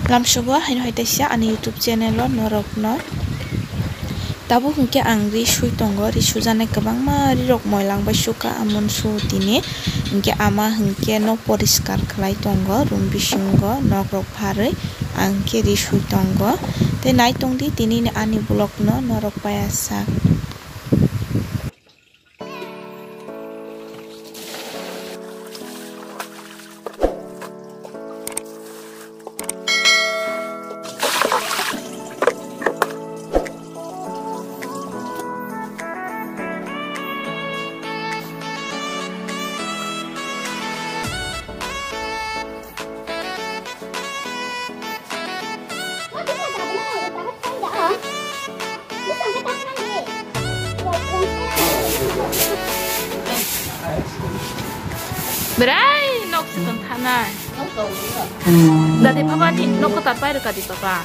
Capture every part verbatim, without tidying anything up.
Lamsobo haino hai teisa ani YouTube channel o norokno. Tabuk hinkhe ang ri sui tongo, ri sujaknai kwbangma ri rok moilang bai sukha, amoni su tini hinkhe ama hinkhe no poriskar khlai tongo, room bisingo nok rok pharwi ang khe ri sui tongo. Tei nai tongdi tini ani vlog no norok paiya sak. Berai nok se tong thanai. Dadi papa ni nok ko tapai rwkha di papa.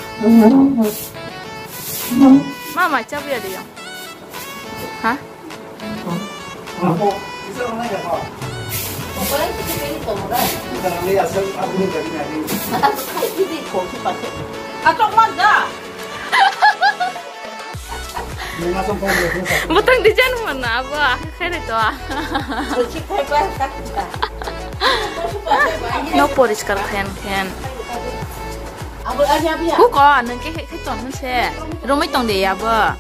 Ma mai chabu ya de yang. Ha? Butang design mana abo, aku khairi to. No poriskar khayan khayan. Kuko nang ke khai ton se. Romoi tong de abo.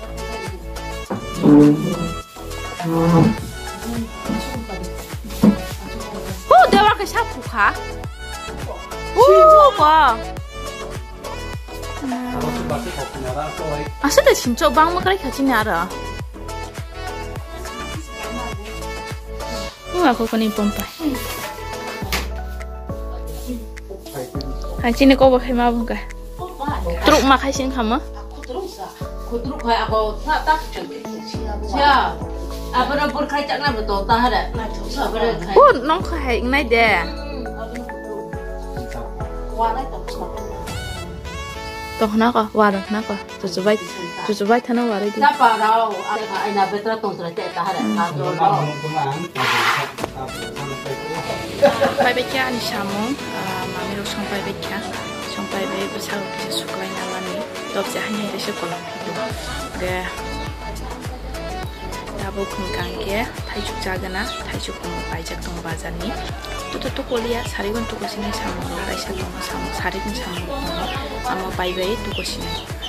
Oh, dewar kaisa phukha. Oh, ba. Asa de sincho bangma krai kha chini aro. Oh, ako kani pompa. Hai chini kobo khai ma bungka. Truk ma khai sing khama. Khudruk sa, khudruk hai ako na ta chang. Siya. Abra bur khai chang na beto ta hare. Abra khai. Oh, nong khai hai nai de. Wa nai ta. To na ka, wa na ka. Chuchu bai, chuchu bai thana wa re di. Ta pa rao, ai na betra tong tra te ta hare. Ka do rao. Pai bai kya ani samung, ah, mami rok song pai bai kya. Song pai bai bwsalo kisa suklai na mani. Top se hai hai se kolom. De. Tabuk hwnkha hwnkhe thaichuk chagana, thaichuk hwnwi paijak tongo bazarni. Tuto tukuliya, sarigwno tukusinai samung rok kaisa tongo, samung sarigwno samung rok tongo, amo pai bai tukusinai.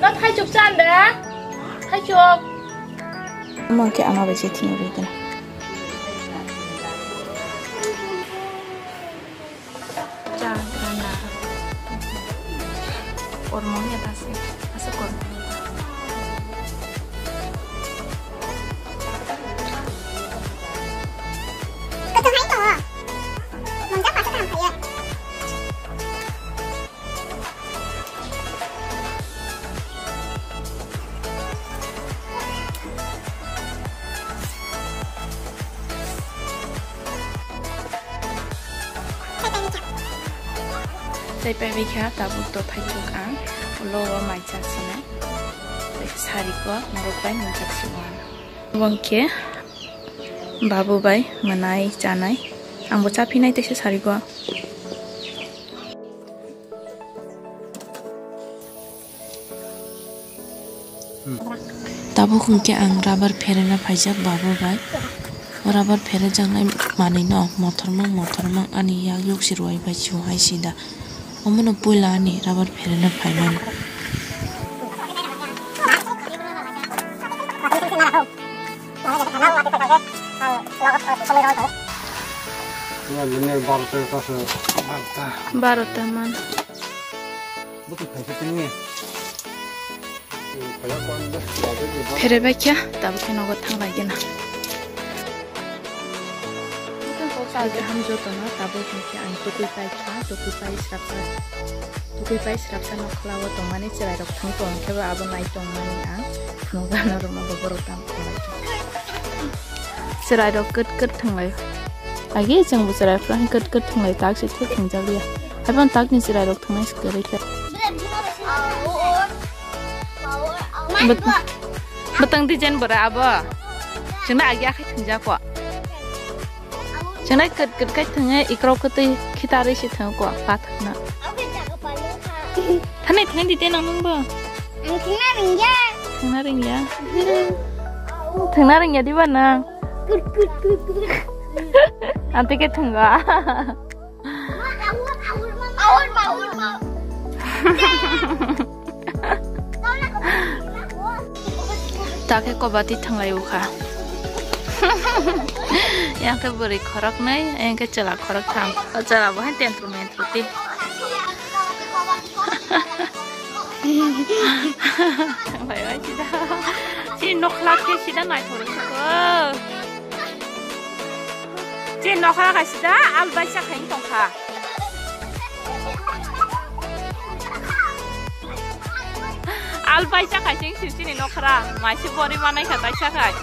No thaichuk chan de? Thaichuk. Omo khe ama bai se thini bai kena. Cha, cha na. Kormo ya ta se. Asa kormo. Tei pai bai kha tabuk to thaichuk ang ulo o mai chak sinai. Sari ko norok bai nung chak si wan. Bongke babu bai mwnai chanai. Ang bo chaphinai teisa sari ko. Tabuk hwnkhe ang rubber pherena phaijak babu bai. O rubber pherejaknai manwino mothormang mothormang ani yak yuk si rwui bai chwng hai sida. Omono puila ani rubber pherena phaimani. Barota man. Pherebaikha, tabukhe nogo thanglai gena. Kaham jotono tabuk hwnkhe ang tukui paikha, tukui pai srapsa, tukui pai srapsa nokhlao tongmani chwrairok thang tong khe bo abo nai tongmani ang phunukgano rwma bo borok tam khlaikha. Chwrairok kwt kwt thwnglai. Agi chwngbo chwrairok kwt kwt thwnglai tak se thik thwngjak ya. Haibon takni chwrairok thwngnai se kwrwi khe. Bwtang design bora abo. Chwngno agi akhai thwngjak kho. Chwnai kwt kwt khai thwnge ikrok kwtwi khitarwi se thwngo kho pathakna. Thani thangdi te nang nungbo. Ang thangna ringya. Thangna ringya. Thangna ringya diba nang? Kut kut kut kut. Ante ke thangga. Takhe kobati thanglai ukha. Yang khe bwrwi khorok nai, yang khe chwla khorok tham. O chwla bo hai tentru mentru ti. Thanglai bai sida. Chini nokla khe sida naithok rwkha. Chini nokla kha sida albai cha khai tongkha. Albai cha khai chini nokra. Maisi bori manai kha taisa khai.